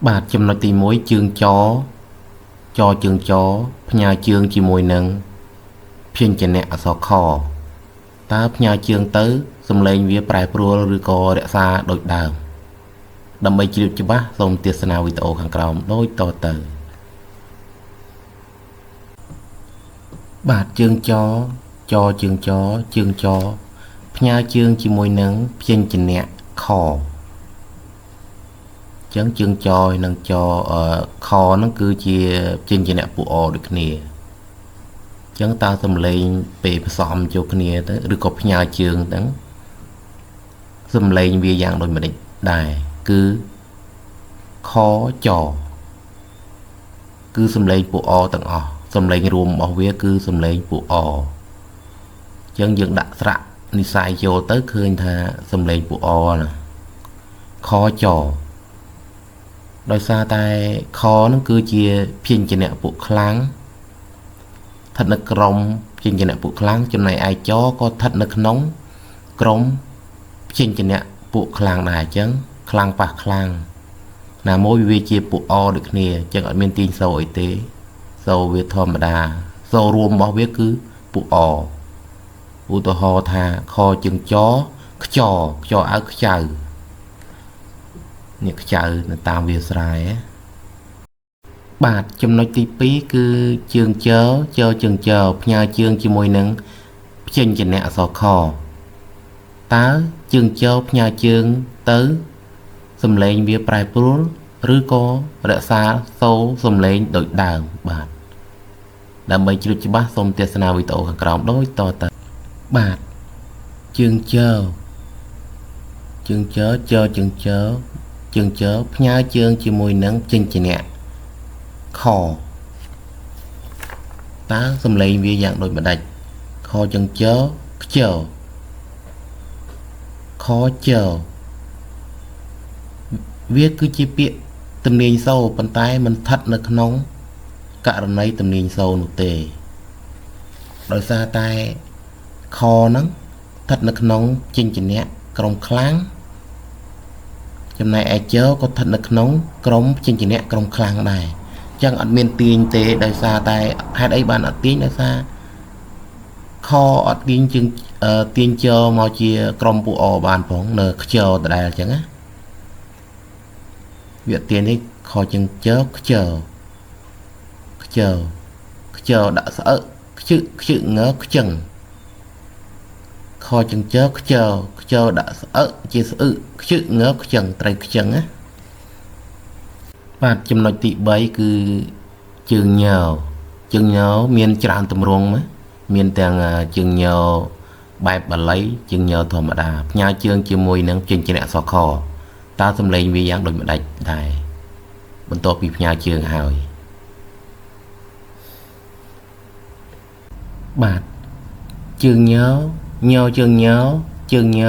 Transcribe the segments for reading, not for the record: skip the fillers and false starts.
បាទចំណុចទី1ជើងចចជើងចផ្ញើជើងជាមួយនឹងព្យញ្ជនៈអក្សរខតើផ្ញើជើងទៅសំឡេងវាប្រែប្រួលឬក៏រក្សាដូចដើមដើម្បីជ្រាបច្បាស់សូមទស្សនាវីដេអូខាងក្រោមដូចតទៅបាទជើងចចជើងចជើងចផ្ញើជើងជាមួយនឹងព្យញ្ជនៈខចឹងជើងចនិងចខហ្នឹងគឺជាព្យញ្ជនៈពួកអដូចគ្នាចឹងតើសំឡេងពេលផ្សំចូលគ្នាទៅឬក៏ផ្ញើជើងហ្នឹងសំឡេងវាយ៉ាងដូចម្តេចដែរគឺខចគឺសំឡេងពួកអទាំងអស់សំឡេងរួមរបស់វាគឺសំឡេងពួកអចឹងយើងដាក់ស្រៈនិស័យចូលទៅឃើញថាសំឡេងពួកអណាខចដោយសារតែខហ្នឹងគឺជាព្យញ្ជនៈពួកខ្លាំងស្ថិតនៅក្រុមព្យញ្ជនៈពួកខ្លាំងចំណែកឯចក៏ស្ថិតនៅក្នុងក្រុមព្យញ្ជនៈពួកខ្លាំងដែរអញ្ចឹងខ្លាំងប៉ះខ្លាំងណាមួយវាជាពួកអដូចគ្នាអញ្ចឹងអត់មានទាញសូរអីទេសូរវាធម្មតាសូររួមរបស់វាគឺពួកអឧទាហរណ៍ថាខជើងចខ្ចខ្ចអៅខ្ចៅនេះខ្ចៅនៅតាមវាលស្រែបាទចំណុចទី2គឺជើងជជជើងជផ្ញើជើងជាមួយនឹងព្យញ្ជនៈអក្សរខតើជើងជផ្ញើជើងទៅសំឡេងវាប្រែប្រួលឬក៏រក្សាសូរសំឡេងដូចដើមបាទដើម្បីជ្រាបច្បាស់សូមទស្សនាវីដេអូខាងក្រោមដូចតទៅបាទជើងជជើងជជជើងជជើងជផ្ញើជើងជាមួយនឹងព្យញ្ជនៈខតើសំឡេងវាយ៉ាងដូចម្ដេចខជើងជខ្ជខជវាគឺជាពាក្យទំនាញសូរប៉ុន្តែមិនស្ថិតនៅក្នុងករណីទំនាញសូរនោះទេដោយសារតែខហ្នឹងស្ថិតនៅក្នុងព្យញ្ជនៈក្រុមខ្លាំងចំណែកឯជក៏ស្ថិតនៅក្នុងក្រុមព្យញ្ជនៈក្រុមខ្លាំងដែរចឹងអត់មានទាញទេដោយសារតែហេតុអីបានអត់ទាញដោយសារខអត់ទាញជើងទាញជមកជាក្រុមពួកអបានផងនៅខ្ជដដែលចឹងណាវាទាញនេះខជើងជខ្ជខ្ជខ្ជដាក់ស្អឹកខ្ជឹខ្ជឹងើខ្ជឹងខជើងជខ្ជខ្ជដាក់ស្អឹកជាស្អឹកខ្ជឹងើខ្ជឹងត្រីខ្ជឹងណាបាទចំណុចទី3គឺជើងញជើងញមានច្រើនទម្រង់ណាមានទាំងជើងញបែបបាលីជើងញធម្មតាផ្ញើជើងជាមួយនឹងព្យញ្ជនៈអក្សរខតើសំឡេងវាយ៉ាងដូចម្ដេចដែរបន្ទាប់ពីផ្ញើជើងហើយបាទជើងញញជើងញជើងញ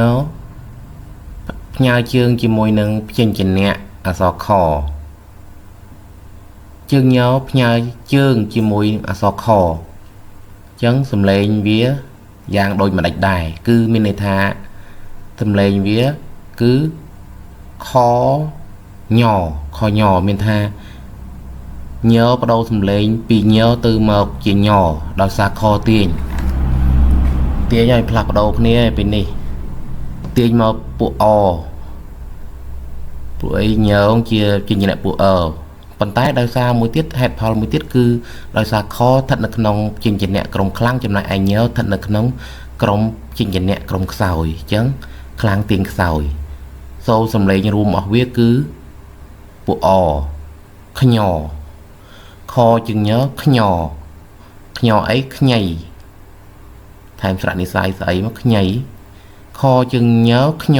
ផ្ញើជើងជាមួយនឹងព្យញ្ជនៈអក្សរខជើងញផ្ញើជើងជាមួយអក្សរខអញ្ចឹងសំឡេងវាយ៉ាងដូចម្ដេចដែរគឺមានន័យថាសំឡេងវាគឺខញខញមានថាញបដូរសំឡេងពីញទៅមកជាញដោយសារខទាញទាញឲ្យផ្លាស់ប្ដូរគ្នាពីនេះទាញមកពួកអពួកអីញងជាព្យញ្ជនៈពួកអប៉ុន្តែដោយសារមួយទៀតហេតុផលមួយទៀតគឺដោយសារខស្ថិតនៅក្នុងព្យញ្ជនៈក្រុមខ្លាំងចំណែកឯញស្ថិតនៅក្នុងក្រុមព្យញ្ជនៈក្រុមខ្សោយអញ្ចឹងខ្លាំងទាញខ្សោយសូរសំឡេងរួមរបស់វាគឺពួកអខ្ញខជាងញខ្ញខ្ញអីខ្ញីថែមស្រៈនិស័យស្អីមកខ្ញីខជាងញខ្ញ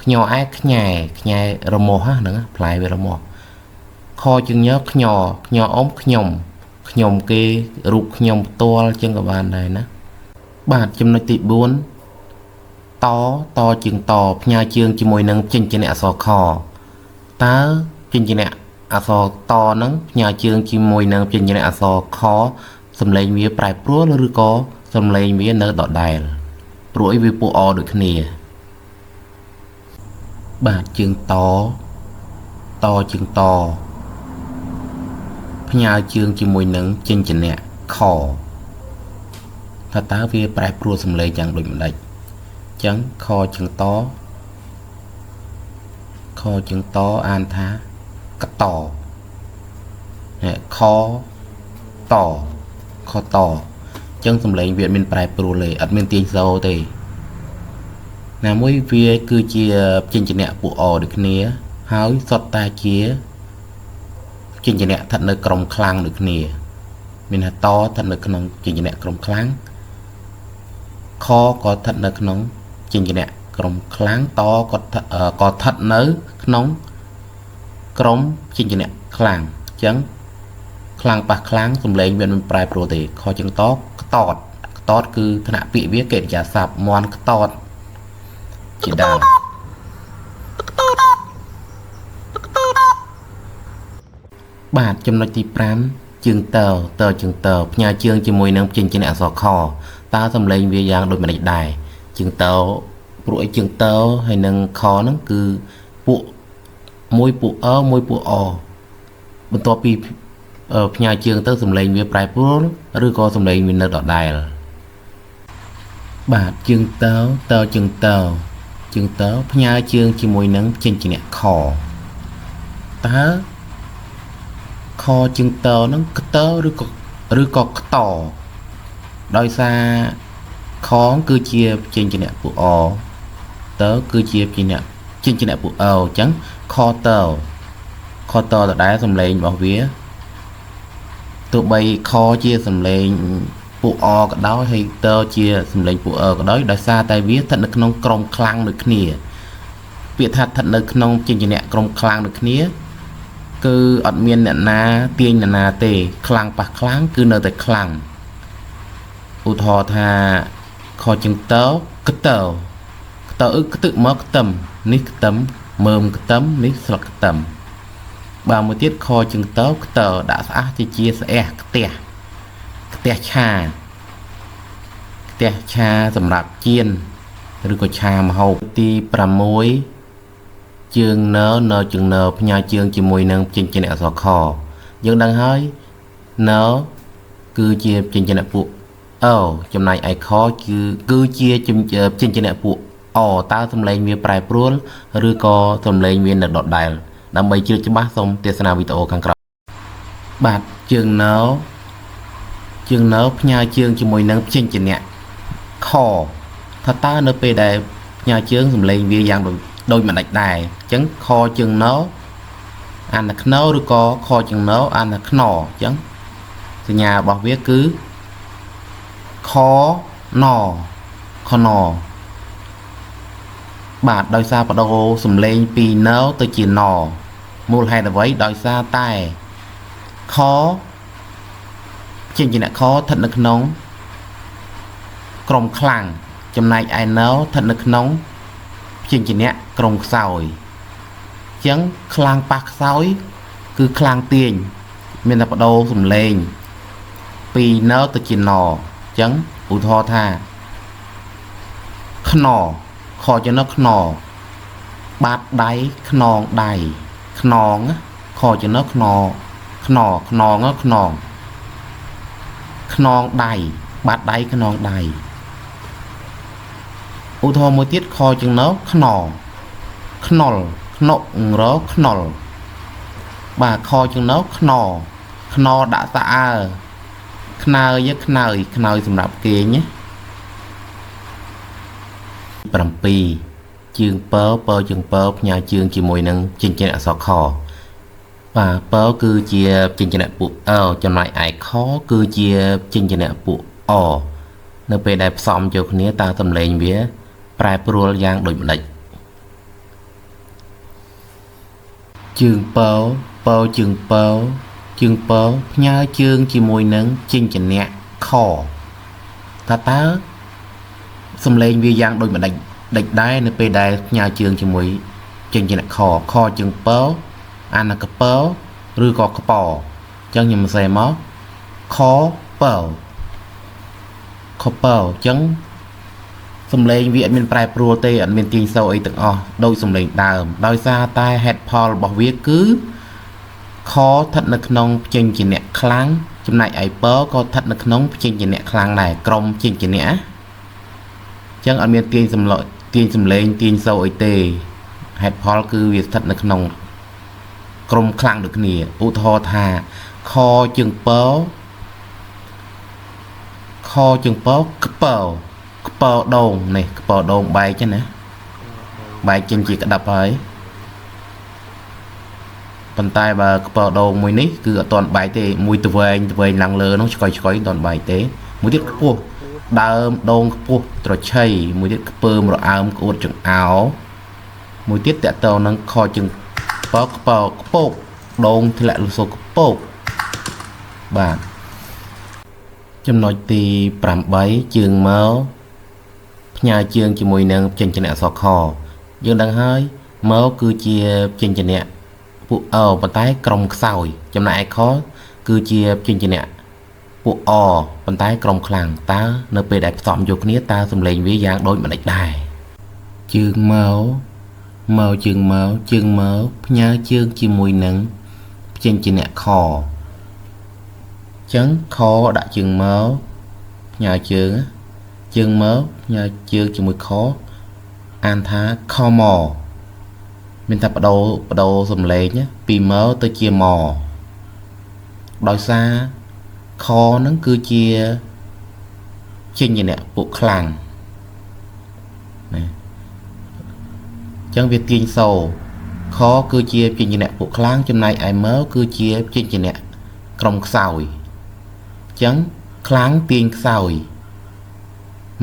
ខ្ញឯខ្ញែខ្ញែរមាស់ហ្នឹងផ្លែវារមាស់ខជាងញខ្ញខ្ញអ៊ំខ្ញុំខ្ញុំគេរូបខ្ញុំផ្ទាល់ចឹងក៏បានដែរណាបាទចំណុចទី4តតជាងតផ្ញើជើងជាមួយនឹងព្យញ្ជនៈអក្សរខតើព្យញ្ជនៈអក្សរតហ្នឹងផ្ញើជើងជាមួយនឹងព្យញ្ជនៈអក្សរខសំឡេងវាប្រែប្រួលឬក៏សំឡេងវានៅដដែលព្រោះអីវាពួកអដូចគ្នាបាទជើងតត តជើងតផ្ញើជើងជាមួយនឹងព្យញ្ជនៈខថាតើវាប្រែប្រួលសំឡេងយ៉ាងដូចម្ដេចអញ្ចឹងខជើងតខជើងតអានថាកតនេះខតខតអញ្ចឹងសំឡេងវាអត់មានប្រែប្រួលទេអត់មានទាញសូរទេណាមួយវាគឺជាព្យញ្ជនៈពួកអដូចគ្នាហើយសុទ្ធតែជាព្យញ្ជនៈស្ថិតនៅក្រុមខ្លាំងដូចគ្នាមានថាតស្ថិតនៅក្នុងព្យញ្ជនៈក្រុមខ្លាំងខក៏ស្ថិតនៅក្នុងព្យញ្ជនៈក្រុមខ្លាំងតក៏ស្ថិតនៅក្នុងក្រុមព្យញ្ជនៈខ្លាំងអញ្ចឹងខ្លាំងប៉ះខ្លាំងសំឡេងវាមិនប្រែប្រួលទេខជើងតក្តតក្តតគឺថ្នាក់ពាក្យវាកិរិយាសព្ទមន់ក្តតជាដើមបាទចំណុចទី5ជើងតតជើងតផ្ញើជើងជាមួយនឹងព្យញ្ជនៈអក្សរខតើសំឡេងវាយ៉ាងដូចម្តេចដែរជើងតព្រោះអីជើងតហើយនឹងខហ្នឹងគឺពួកមួយពួកអមួយពួកអបន្ទាប់ពីផ្ញើជើងទៅសំឡេងវាប្រែប្រួលឬក៏សំឡេងវានៅដដែលបាទជើងតតជើងតជើងតផ្ញើជើងជាមួយនឹងព្យញ្ជនៈខតើខជើងតហ្នឹងក្តឬក៏ក្តដោយសារខគឺជាព្យញ្ជនៈពួកអតគឺជាព្យញ្ជនៈពួកអអញ្ចឹងខតខតដដែលសំឡេងរបស់វាទោះបីខជាសំឡេងពួកអក៏ដោយហើយតជាសំឡេងពួកអក៏ដោយដោយសារតែវាស្ថិតនៅក្នុងក្រុមខ្លាំងដូចគ្នាពាក្យថាស្ថិតនៅក្នុងព្យញ្ជនៈក្រុមខ្លាំងដូចគ្នាគឺអត់មានអ្នកណាទាញអ្នកណាទេខ្លាំងប៉ះខ្លាំងគឺនៅតែខ្លាំងឧទាហរណ៍ថាខជើងតក្តក្តអឺក្ទឹមកខ្ទឹមនេះខ្ទឹមមើមខ្ទឹមនេះស្លឹកខ្ទឹមបាទមួយទៀតខជើងតក្តដាក់ស្អាតជាស្អះខ្ទះខ្ទះឆាខ្ទះឆាសម្រាប់ចៀនឬក៏ឆាម្ហូបទី6ជើងននៅជើងនផ្ញើជើងជាមួយនឹងព្យញ្ជនៈអក្សរខយើងដឹងហើយនគឺជាព្យញ្ជនៈពួកអចំណែកឯខគឺជាព្យញ្ជនៈពួកអតើសំឡេងវាប្រែប្រួលឬក៏សំឡេងវានៅដដែលដើម្បីជ្រាបច្បាស់សូមទស្សនាវីដេអូខាងក្រោមបាទជើងនជើងនផ្ញើជើងជាមួយនឹងព្យញ្ជនៈខថាតើនៅពេលដែលផ្ញើជើងសំឡេងវាយ៉ាងដូចម្ដេចដែរអញ្ចឹងខជើងនអានខ្នោឬក៏ខជើងនអានខ្នអញ្ចឹងសញ្ញារបស់វាគឺខណខណបាទដោយសារបដូរសំឡេងពីនទៅជាណមូលហេតុអ្វីដោយសារតែខព្យញ្ជនៈខស្ថិតនៅក្នុងក្រុមខ្លាំងចំណែកឯនស្ថិតនៅក្នុងព្យញ្ជនៈក្រុមខ្សោយអញ្ចឹងខ្លាំងប៉ះខ្សោយគឺខ្លាំងទាញមានតែបដូរសំឡេងពីនទៅជាណអញ្ចឹងឧទាហរណ៍ថាខ្នខចំណខ្នបាតដៃខ្នងដៃខ្នងខចំណខ្នខ្នខ្នងខ្នងខ្នងដៃបាតដៃខ្នងដៃឧទាហរណ៍មួយទៀតខចំណខ្នខ្នុលខ្នុរខ្នុលបាទខចំណខ្នខ្នដាក់ស្អើខ្នើយខ្នើយខ្នើយសម្រាប់គេងណា7ជើងពពជើងពផ្ញើជើងជាមួយនឹងព្យញ្ជនៈអក្សរខបាទពគឺជាព្យញ្ជនៈពួកអចំណែកឯខគឺជាព្យញ្ជនៈពួកអនៅពេលដែលផ្សំចូលគ្នាតើសំឡេងវាប្រែប្រួលយ៉ាងដូចម្ដេចជើងពពជើងពជើងពផ្ញើជើងជាមួយនឹងព្យញ្ជនៈខតើសំឡេងវាយ៉ាងដូចម្ដេចដេចដែរនៅពេលដែលផ្ញើជើងជាមួយព្យញ្ជនៈខខជើងពអានកពឬក៏ក្ពអញ្ចឹងខ្ញុំសរសេរមកខពខពអញ្ចឹង សំឡេងវាអត់មានប្រែប្រួលទេអត់មានទាញសូរអីទាំងអស់ដោយសំឡេងដើមដោយសារតែហេតុផលរបស់វាគឺខស្ថិតនៅក្នុងព្យញ្ជនៈខ្លាំងចំណែកឯពក៏ស្ថិតនៅក្នុងព្យញ្ជនៈខ្លាំងដែរក្រុមព្យញ្ជនៈអញ្ចឹងអត់មានទាញសំឡេងទាញសំឡេងទាញសូរអីទេហេតុផលគឺវាស្ថិតនៅក្នុងក្រុមខ្លាំងដូចគ្នាឧទាហរណ៍ថាខជើងពខជើងពក្ពក្ពដូងនេះក្ពដូងបែកណាបែកចេញជាក្តាប់ហើយប៉ុន្តែបើក្ពដូងមួយនេះគឺអត់ទាន់បែកទេមួយត្វែងត្វែងឡើងលើនោះឆ្កយឆ្កយអត់ទាន់បែកទេមួយទៀតខ្ពស់ដើមដូងខ្ពស់ត្រឆៃមួយទៀតខ្ពើមរអើមក្អួតចង្អោមួយទៀតតកតនឹងខជើងពក្ពក្ពកដូងធ្លាក់លសូក្ពកបាទចំណុចទី8ជើងមកផ្ញើជើងជាមួយនឹងព្យញ្ជនៈអក្សរខយើងដឹងហើយមកគឺជាព្យញ្ជនៈពួកអប៉ុន្តែក្រុមខ្សោយចំណែកឯខគឺជាព្យញ្ជនៈពួកអប៉ុន្តែក្រុមខ្លាំងតើនៅពេលដែលផ្សំយកគ្នាតើសំឡេងវាយ៉ាងដូចម្តេចដែរជើងមកមកជើងមកជើងមកផ្ញើជើងជាមួយនឹងព្យញ្ជនៈខចឹងខដាក់ជើងមកផ្ញើជើងជើងមកផ្ញើជើងជាមួយខអានថាខមមានថាបដូរសំឡេងពីមកទៅជាមកដោយសារខហ្នឹងគឺជាព្យញ្ជនៈពួកខ្លាំងណាចឹងវាទាញសូរខគឺជាព្យញ្ជនៈពួកខ្លាំងចំណែកឯមកគឺជាព្យញ្ជនៈក្រុមខ្សោយចឹងខ្លាំងទាញខ្សោយ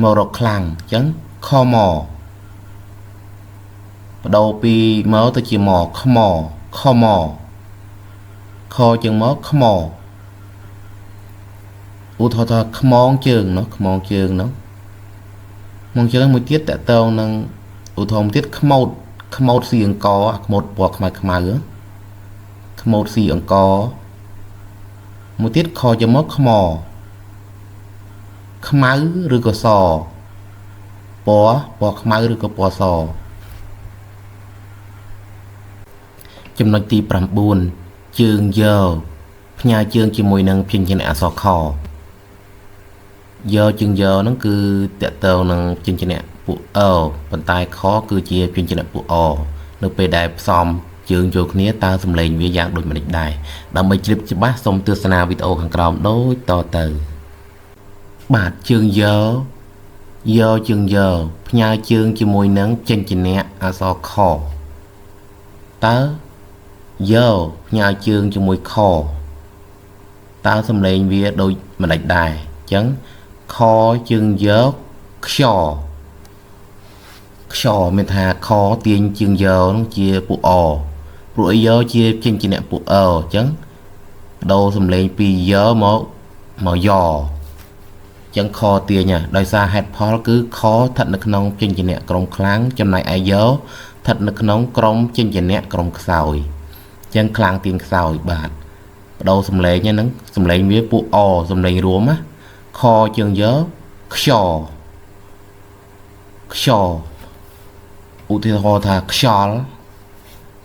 មករកខ្លាំងចឹងខមកបដូរពីមកទៅជាមកខ្មខមកខជាងមកខ្មឧទាហរណ៍ថាខ្មងជើងណោះខ្មងជើងណោះខ្មងជើងមួយទៀតតកតងនឹងឧទាហរណ៍មួយទៀតខ្មោតខ្មោតស៊ីអង្គខ្មោតពណ៌ខ្មៅខ្មៅខ្មោតស៊ីអង្គមួយទៀតខជាមកខ្មខ្មៅឬក៏សពណ៌ខ្មៅឬក៏ពណ៌សចំណុចទី9ជើងយកផ្ញើជើងជាមួយនឹងព្យញ្ជនៈអក្សរខយកជើងយកហ្នឹងគឺតកតងនឹងព្យញ្ជនៈពួកអប៉ុន្តែខគឺជាព្យញ្ជនៈពួកអនៅពេលដែលផ្សំជើងចូលគ្នាតើសំឡេងវាយ៉ាងដូចម្តេចដែរដើម្បីជ្រាបច្បាស់សូមទស្សនាវីដេអូខាងក្រោមដូចតទៅបាទជើងយកយកជើងយកផ្ញើជើងជាមួយនឹងព្យញ្ជនៈអក្សរខតើយកផ្ញើជើងជាមួយខតើសំឡេងវាដូចម្តេចដែរអញ្ចឹងខជើងយកខ្យខ្យមានថាខទាញជើងយកនោះជាពួកអព្រោះអីយកជាព្យញ្ជនៈពួកអអញ្ចឹងបដូរសំឡេងពីយកមកយកអញ្ចឹងខទាញដោយសារហេតុផលគឺខស្ថិតនៅក្នុងព្យញ្ជនៈក្រុមខ្លាំងចំណែកឯយកស្ថិតនៅក្នុងក្រុមព្យញ្ជនៈក្រុមខ្សោយអញ្ចឹងខ្លាំងទាញខ្សោយបាទបដូរសំឡេងហ្នឹងសំឡេងវាពួកអសំឡេងរួមណាខជើងយកខ្យខ្យឧទាហរណ៍ថាខ្យល់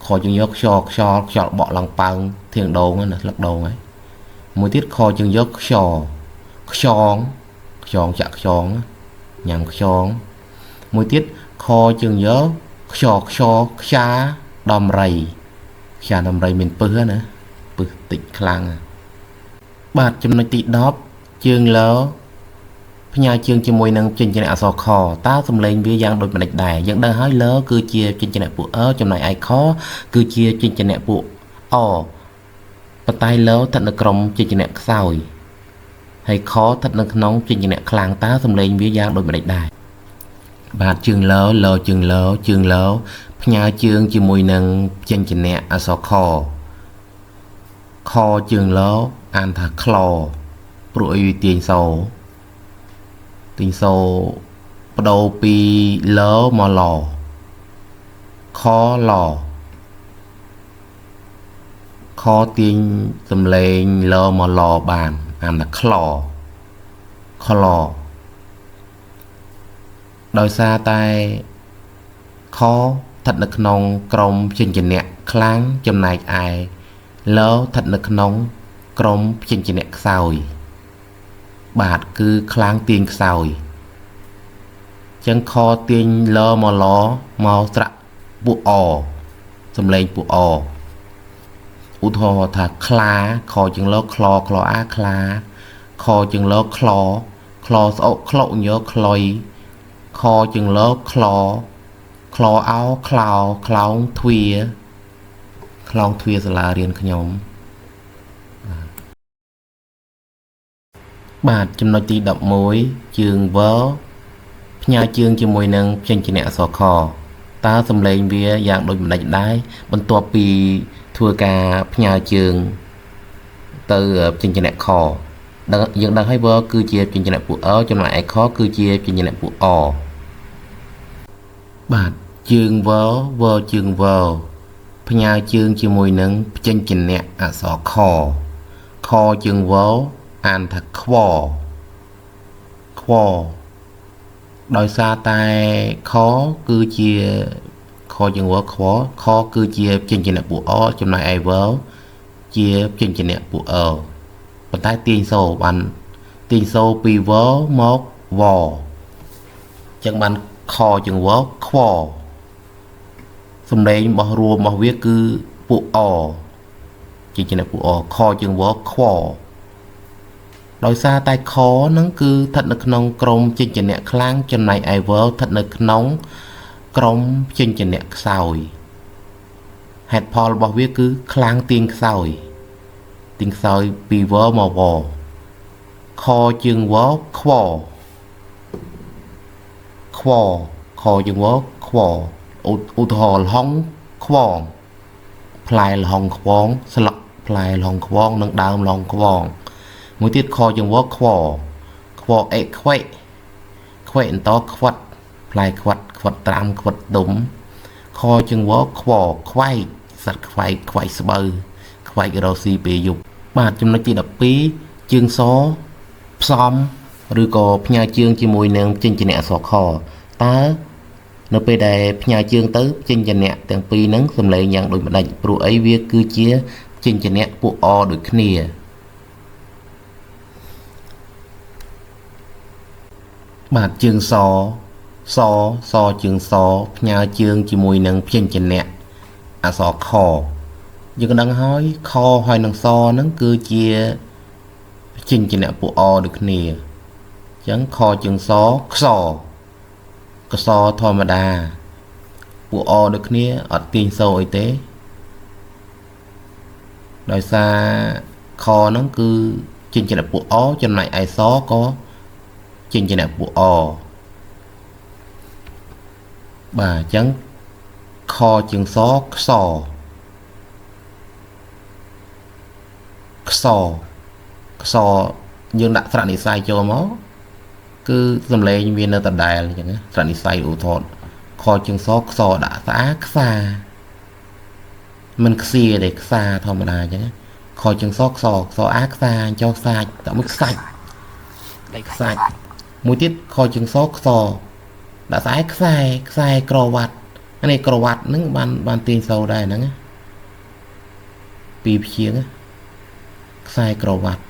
ខជើងយកខ្យល់ខ្យល់ខ្យល់បក់ឡើងប៉ើងធៀងដូងណាស្លឹកដូងហើយមួយទៀតខជើងយកខ្យខ្យងខ្យងចាក់ខ្យងញ៉ាំខ្យងមួយទៀតខជើងយកខ្យខ្យខ្យាដំរីខ្យាដំរីមានពឹសណាពឹសតិចខ្លាំងបាទចំណុចទី10ជើងលផ្ញើជើងជាមួយនឹងព្យញ្ជនៈអក្សរខតើសំឡេងវាយ៉ាងដូចម្តេចដែរយើងដឹងហើយលគឺជាព្យញ្ជនៈពួកអចំណែកឯខគឺជាព្យញ្ជនៈពួកអប៉ុន្តែលស្ថិតនៅក្រុមព្យញ្ជនៈខ្សោយហើយខស្ថិតនៅក្នុងព្យញ្ជនៈខ្លាំងតើសំឡេងវាយ៉ាងដូចម្តេចដែរបាទជើងលលជើងលជើងលផ្ញើជើងជាមួយនឹងព្យញ្ជនៈអក្សរខខជើងលអានថាក្លព្រោះអីវាទាញសូទាញសូបដូរពីលមកលខលខទាញសំឡេងលមកលបានអានថាក្លក្ល ដោយសារតែខស្ថិតនៅក្នុងក្រុមព្យញ្ជនៈខ្លាំងចំណែកឯលស្ថិតនៅក្នុងក្រុមព្យញ្ជនៈខ្សោយបាទគឺខ្លាំងទាញខ្សោយចឹងខទាញលមកលមកស្រៈពួកអសំឡេងពួកអឧទាហរណ៍ថាខ្លាខជាងលក្លក្លអាខ្លាខជាងលក្លក្លស្អុក្លុញក្លុយខជាងលក្លក្លអោក្លោក្លោងទ្វាក្លោងទ្វាសាលារៀនខ្ញុំបាទចំណុចទី11ជើងវផ្ញើជើងជាមួយនឹងព្យញ្ជនៈអក្សរខតើសំឡេងវាយ៉ាងដូចម្តេចដែរបន្ទាប់ពីធ្វើការផ្ញើជើងទៅព្យញ្ជនៈខដឹងយើងដឹងហើយវគឺជាព្យញ្ជនៈពួកអចំណែកឯខគឺជាព្យញ្ជនៈពួកអបាទជើងវវជើងវផ្ញើជើងជាមួយនឹងព្យញ្ជនៈអក្សរខខជើងវអានថាខ្វខ្វដោយសារតែខគឺជាខជាងវខ្វខគឺជាព្យញ្ជនៈពួកអចំណែកឯវជាព្យញ្ជនៈពួកអប៉ុន្តែទាញសូបានទាញសូពីវមកវចឹងបានខជាងវខ្វសំឡេងរបស់រួមរបស់វាគឺពួកអជាជនៈពួកអខជាងវខ្វដោយសារតែខនឹងគឺស្ថិតនៅក្នុងក្រុមព្យញ្ជនៈខ្លាំងចំណែកឯវស្ថិតនៅក្នុងក្រុមព្យញ្ជនៈខ្សោយហេតុផលរបស់វាគឺខ្លាំងទាញខ្សោយទាញខ្សោយពីវមកវខជើងវខ្វខ្វខជើងវខ្វឧទាហរណ៍ល្ហុងខ្វងផ្លែល្ហុងខ្វងស្លឹកផ្លែល្ហុងខ្វងនិងដើមល្ហុងខ្វងមួយទៀតខជាងវខ្វខ្វអេខ្វេខ្វេអន្តខ្វិតផ្លែខ្វិតខ្វិតត្រាំខ្វិតដុំខជាងវខ្វខ្វែកសត្វខ្វែកខ្វែកស្បូវខ្វែករកស៊ីពេលយប់បាទចំណុចទី12ជើងសផ្សំឬក៏ផ្ញើជើងជាមួយនឹងព្យញ្ជនៈអក្សរខតើនៅពេលដែលផ្ញើជើងទៅព្យញ្ជនៈទាំងពីរហ្នឹងសំឡេងយ៉ាងដូចម្តេចព្រោះអីវាគឺជាព្យញ្ជនៈពួកអដូចគ្នាបាទជើងសសសជើងសផ្ញើជើងជាមួយនឹងព្យញ្ជនៈអក្សរខយើងដឹងហើយខហើយនឹងសហ្នឹងគឺជាព្យញ្ជនៈពួកអដូចគ្នាអញ្ចឹងខជើងសខ្សកសធម្មតាពួកអដូចគ្នាអត់ទាញសូអីទេដោយសារខហ្នឹងគឺព្យញ្ជនៈពួកអចំណែកឯសក៏ព្យញ្ជនៈពួកអបាទអញ្ចឹងខជាងសខ្សខ្សខ្សយើងដាក់ស្រៈនិស័យចូលមកគឺសំឡេងវានៅដដែលអញ្ចឹងស្រៈនិស័យឧទាហរណ៍ខជាងសខ្សដាក់ស្អាខ្សាមិនខ្សៀទេខ្សាធម្មតាអញ្ចឹងខជាងសខ្សខ្សអាខ្សាចោសាច់តែមួយខ្សាច់ខ្សាច់មួយទៀតខជាងសខ្សដាក់ស្អែខ្សែខ្សែក្រវ៉ាត់នេះក្រវ៉ាត់ហ្នឹងបានទាញសូដែរហ្នឹងពីរព្យាង្គខ្សែក្រវ៉ាត់